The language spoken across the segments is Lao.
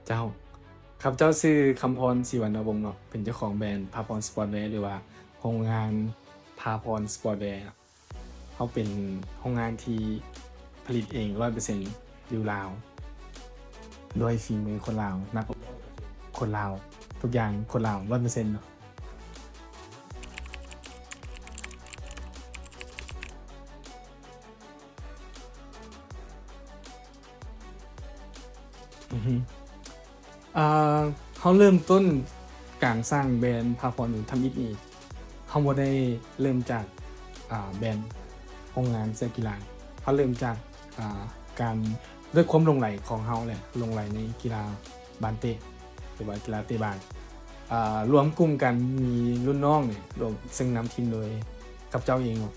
ເຈົ້າ ຂ້າພະເຈົ້າຊື່ ຄຳພອນ ສີວັນນະວົງ ເນາະ ເປັນເຈົ້າຂອງແບຣນ ພາພອນສະປອດແວ ຫຼືວ່າໂຮງງານ ພາພອນສະປອດແວ. ເຮົາເປັນໂຮງງານທີ່ຜະລິດເອງຮ້ອຍເປີເຊັນຢູ່ລາວ ດ້ວຍຝີມືຄົນລາວ ນັກຄົນລາວ ທຸກຢ່າງຄົນລາວຮ້ອຍເປີເຊັນເນາະ. ອືຮຶ ອ່າ ເຮົາເລີ່ມຕົ້ນການສ້າງແບຣນພາພອນທຳອິດນີ້ ເຮົາບໍ່ໄດ້ເລີ່ມຈາກ ອ່າ ແບຣນໂຮງງານເສື້ອກິລາ. ເຮົາເລີ່ມຈາກ ອ່າ ການ ດ້ວຍຄວາມຫຼົງໄຫຼຂອງເຮົາແຫຼະ ຫຼົງໄຫຼໃນກິລາບານເຕະ ຫຼືວ່າກິລາເຕະບານ. ອ່າ ລວມກຸ່ມກັນມີລຸ້ນນ້ອງນີ້ ລວມ ເຊິ່ງນຳທີມໂດຍຂ້າພະເຈົ້າເອງເນາະ.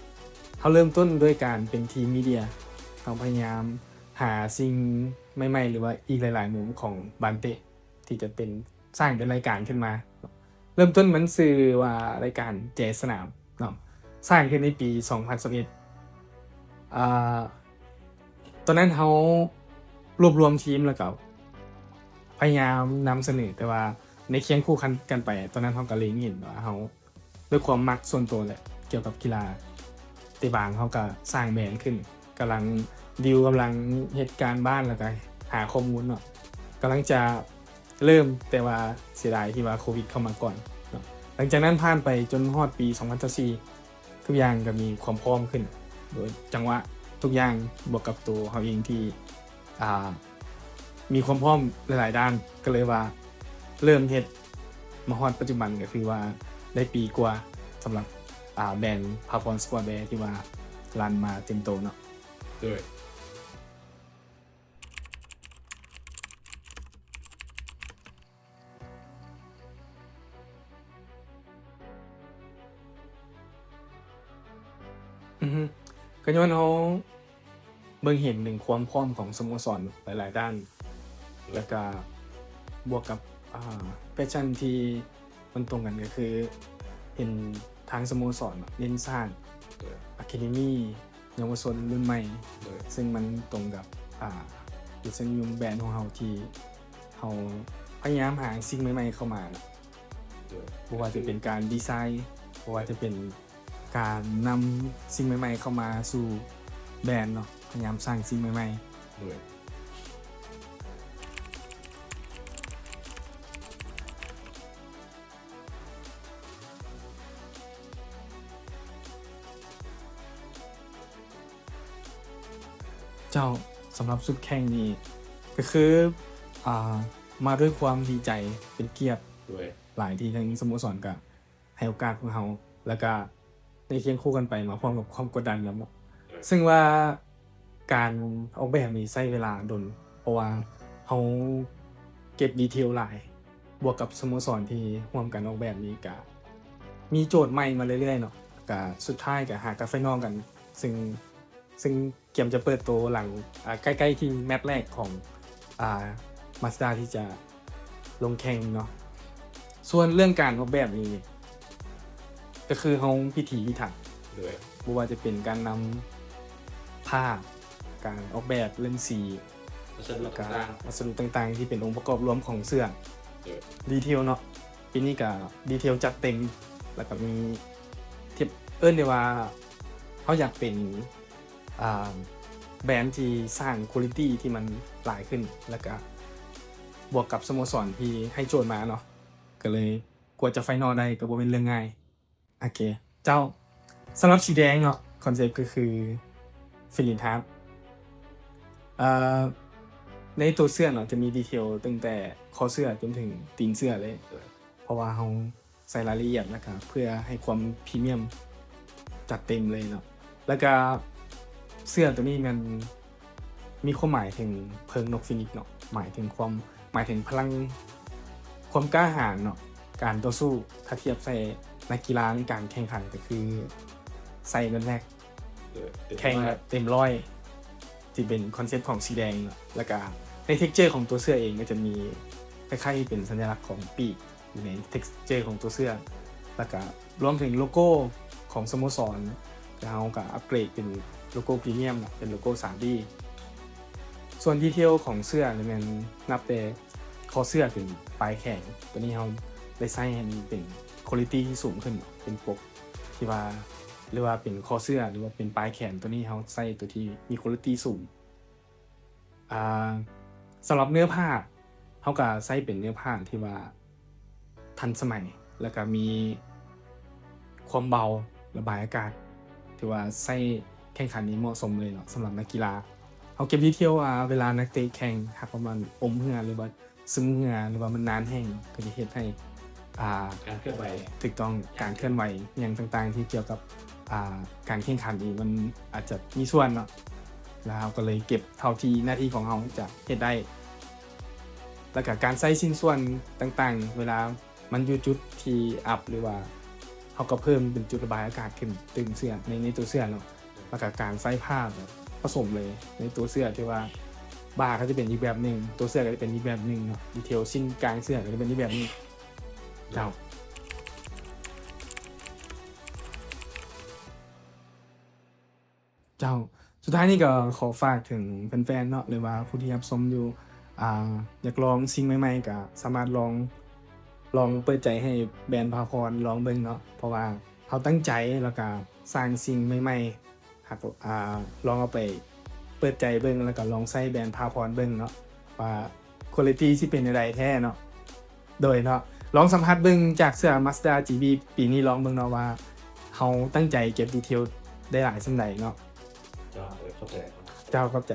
ເຮົາເລີ່ມຕົ້ນດ້ວຍການເປັນທີມມີເດຍ ເຮົາພະຍາຍາມຫາສິ່ງໃໝ່ໆ ຫຼືວ່າອີກຫຼາຍໆມຸມຂອງບານເຕະ ທີ່ຈະເປັນ ສ້າງເປັນລາຍການຂຶ້ນມາ. ເລີ່ມຕົ້ນມັນຊື່ວ່າລາຍການແຈສະໜາມເນາະ ສ້າງຂຶ້ນໃນປີສອງພັນຊາວເອັດ. ອ່າ ຕອນນັ້ນເຮົາລວບລວມທີມ ແລ້ວກໍພະຍາຍາມນຳສະເໜີ ແຕ່ວ່າໃນຄຽງຄູ່ກັນໄປ ຕອນນັ້ນເຮົາກໍເລັງເຫັນວ່າເຮົາ ດ້ວຍຄວາມມັກສ່ວນຕົວແຫຼະ ກ່ຽວກັບກິລາເຕະບານ ເຮົາກໍສ້າງແບຣນຂຶ້ນ ກຳລັງດິວ ກຳລັງເຮັດການບ້ານ ແລ້ວກໍຫາຂໍ້ມູນເນາະ ກຳລັງຈະເລີ່ມ ແຕ່ວ່າເສຍດາຍທີ່ວ່າໂຄວິດເຂົ້າມາກ່ອນເນາະ. ຫຼັງຈາກນັ້ນຜ່ານໄປຈົນຮອດປີສອງພັນຊາວສີ່ ທຸກຢ່າງກໍມີຄວາມພ້ອມຂຶ້ນ ໂດຍຈັງຫວະທຸກຢ່າງ ບວກກັບໂຕເຮົາເອງທີ່ ອ່າ ມີຄວາມພ້ອມຫຼາຍໆດ້ານ ກໍເລີຍວ່າເລີ່ມເຮັດມາຮອດປັດຈຸບັນ ກໍຄືວ່າໄດ້ປີກວ່າສຳລັບ ອ່າ ແບຣນພາພອນສະປອດແວ ທີ່ວ່າລັນມາເຕັມໂຕເນາະ. ໂດຍ ອືຮຶ ກໍຍ້ອນເຮົາເບິ່ງເຫັນເຖິງຄວາມພ້ອມຂອງສະໂມສອນຫຼາຍໆດ້ານ ແລ້ວກະບວກກັບ ອ່າ ແພດຊັນທີ່ມັນຕົງກັນ ກໍຄືເຫັນທາງສະໂມສອນເນັ້ນສ້າງ Academy ເຍົາວະຊົນລຸ້ນໃໝ່ ໂດຍ ເຊິ່ງມັນຕົງກັບ ອ່າ ລົດນິຍົມແບຣນຂອງເຮົາ ທີ່ເຮົາພະຍາຍາມຫາສິ່ງໃໝ່ໆເຂົ້າມາ ໂດຍ ບໍ່ວ່າຈະເປັນການດີໄຊ ບໍ່ວ່າຈະເປັນການນຳສິ່ງໃໝ່ໆເຂົ້າມາສູ່ແບຣນເນາະ ພະຍາຍາມສ້າງສິ່ງໃໝ່ໆ ໂດຍ ເຈົ້າ ສຳລັບຊຸດແຂ່ງນີ້ ກໍຄື ອ່າ ມາດ້ວຍຄວາມດີໃຈ ເປັນກຽດ ໂດຍ ຫຼາຍທີ່ທາງສະໂມສອນກະໃຫ້ໂອກາດພວກເຮົາ ແລ້ວກະໄດ້ຄຽງຄູ່ກັນໄປມາພ້ອມກັບຄວາມກົດດັນນຳເນາະ ໂດຍ ເຊິ່ງວ່າການອອກແບບນີ້ໃຊ້ເວລາດົນ ເພາະວ່າເຮົາເກັບດີເທວຫຼາຍ ບວກກັບສະໂມສອນທີ່ຮ່ວມກັນອອກແບບນີ້ກະມີໂຈດໃໝ່ມາເລື້ອຍໆເນາະ ກະສຸດທ້າຍກະຫາກັນໄຟນອລກັນ ເຊິ່ງ ເຊິ່ງກຽມຈະເປີດໂຕຫຼັງ ອ່າ ໃກ້ໆທີ່ແມັດແລກຂອງ ອ່າ Mazda ທີ່ຈະລົງແຂ່ງເນາະ. ສ່ວນເລື່ອງການອອກແບບນີ້ ກໍຄືເຮົາພິຖີພິຖັນ ໂດຍ ບໍ່ວ່າຈະເປັນການນຳຜ້າ ການອອກແບບເລື່ອງສີ ວັດສະດຸ ແລ້ວກະ ຕ່າງໆ ວັດສະດຸຕ່າງໆ ທີ່ເປັນອົງປະກອບລວມຂອງເສື້ອ ໂດຍ ດີເທວເນາະ. ປີນີ້ກະດີເທວຈັດເຕັມ ແລ້ວກະມີ ທີ່ເອີ້ນໄດ້ວ່າເຮົາຢາກເປັນ ອ່າ ແບຣນທີ່ສ້າງ quality ທີ່ມັນຫຼາຍຂຶ້ນ ແລ້ວກະບວກກັບສະໂມສອນທີ່ໃຫ້ໂຈດມາເນາະ ກໍເລີຍກວ່າຈະໄຟນອລໄດ້ກໍບໍ່ແມ່ນເລື່ອງງ່າຍ. ໂອເຄ ເຈົ້າ ສຳລັບສີແດງເນາະ ຄອນເຊັບກໍຄື Phoenix Heart ເອີ ໃນໂຕເສື້ອເນາະ ຈະມີດີເທວຕັ້ງແຕ່ຄໍເສື້ອຈົນເຖິງຕີນເສື້ອເລີຍ ເພາະວ່າເຮົາ ໃສ່ລາຍລະອຽດ ແລ້ວກະເພື່ອໃຫ້ຄວາມພຣີມຽມຈັດເຕັມເລີຍເນາະ. ແລ້ວກະເສື້ອໂຕນີ້ແມ່ນມີຄວາມໝາຍເຖິງເພີງນົກຟີນິກເນາະ ໝາຍເຖິງຄວາມ ໝາຍເຖິງພະລັງ ຄວາມກ້າຫານເນາະ ການຕໍ່ສູ້. ຖ້າທຽບໃສ່ນັກກິລາໃນການແຂ່ງຂັນ ກໍຄືໃສ່ແມັດແລກ ເອີ ເຕັມຮ້ອຍ ແຂ່ງແບບເຕັມຮ້ອຍ ທີ່ເປັນຄອນເຊັບຂອງສີແດງເນາະ. ແລ້ວກະໃນ texture ຂອງຕົວເສື້ອເອງກໍຈະມີຄ້າຍໆເປັນສັນຍະລັກຂອງປີກຢູ່ໃນ texture ຂອງຕົວເສື້ອ ແລ້ວກະລວມເຖິງໂລໂກ້ຂອງສະໂມສອນ ແລ້ວເຮົາກະອັບເກຣດເປັນໂລໂກ້ພຣີມຽມເນາະ ເປັນໂລໂກ້ສາມດີ. ສ່ວນດີເທວຂອງເສື້ອນີ້ແມ່ນນັບແຕ່ເຄ ຄໍເສື້ອເປັນປາຍແຂນ ໂຕນີ້ເຮົາໄດ້ໃຊ້ໃຫ້ມັນເປັນ quality ທີ່ສູງຂຶ້ນ ເປັນປົກທີ່ວ່າ ຫຼືວ່າເປັນຄໍເສື້ອ ຫຼືວ່າເປັນປາຍແຂນ ໂຕນີ້ເຮົາໃຊ້ໂຕທີ່ມີ quality ສູງ. ອ່າ ສຳລັບເນື້ອຜ້າ ເຮົາກໍໃຊ້ເປັນເນື້ອຜ້າທີ່ວ່າທັນສະໄໝ ແລ້ວກໍມີຄວາມເບົາ ລະບາຍອາກາດ ຖືວ່າໃຊ້ແຂ່ງຂັນນີ້ເໝາະສົມເລີຍເນາະ ສຳລັບນັກກິລາ. ເຮົາເກັບດີເທວ ອ່າ ເວລານັກເຕະແຂ່ງ ຫາກວ່າມັນອົມເຫື່ອ ຫຼືວ່າຊຶມເຫື່ອ ຫຼືວ່າມັນນານແຮງ ກໍຈະເຮັດໃຫ້ ອ່າ ການເຄື່ອນໄຫວ ຖືກຕ້ອງ ການເຄື່ອນໄຫວຫຍັງຕ່າງໆ ທີ່ກ່ຽວກັບ ອ່າ ການແຂ່ງຂັນນີ້ ມັນອາດຈະມີສ່ວນເນາະ ແລ້ວເຮົາກໍເລີຍເກັບເທົ່າທີ່ໜ້າທີ່ຂອງເຮົາຈະເຮັດໄດ້ ແລ້ວກໍການໃຊ້ຊິ້ນສ່ວນຕ່າງໆ ເວລາມັນຢູ່ຈຸດທີ່ອັບ ຫຼືວ່າເຮົາກໍເພີ່ມເປັນຈຸດລະບາຍອາກາດຂຶ້ນຕື່ມເສື້ອ ໃນ ໃນຕົວເສື້ອເນາະ ແລ້ວກໍການໃສ່ຜ້າແບບປະສົມເລີຍ ໃນຕົວເສື້ອທີ່ວ່າບ່າກໍຈະເປັນອີກແບບໜຶ່ງ ຕົວເສື້ອກໍຈະເປັນອີກແບບໜຶ່ງເນາະ ດີເທວຊິ້ນກາງເສື້ອກໍຈະເປັນອີກແບບໜຶ່ງ. ເຈົ້າ ເຈົ້າ ສຸດທ້າຍນີ້ກໍຂໍຝາກເຖິງແຟນໆເນາະ ຫຼືວ່າຜູ້ທີ່ຮັບຊົມຢູ່ ອ່າ ຢາກລອງສິ່ງໃໝ່ໆ ກໍສາມາດລອງ ລອງເປີດໃຈໃຫ້ແບຣນພາພອນລອງເບິ່ງເນາະ ເພາະວ່າເຮົາຕັ້ງໃຈ ແລ້ວກໍສ້າງສິ່ງໃໝ່ໆ ຫາກ ອ່າ ລອງເອົາໄປເປີດໃຈເບິ່ງ ແລ້ວກໍລອງໃຊ້ແບຣນພາພອນເບິ່ງເນາະ ວ່າ quality ຊິເປັນແນວໃດແທ້ເນາະ. ໂດຍເນາະ ລອງສຳຜັດເບິ່ງຈາກເສື້ອ Mazda ຈີບີ ປີນີ້ ລອງເບິ່ງເນາະວ່າເຮົາຕັ້ງໃຈເກັບດີເທວໄດ້ຫຼາຍສ່ຳໃດເນາະ. ເຈົ້າ ຂອບໃຈ. ເຈົ້າ ຂອບໃຈ.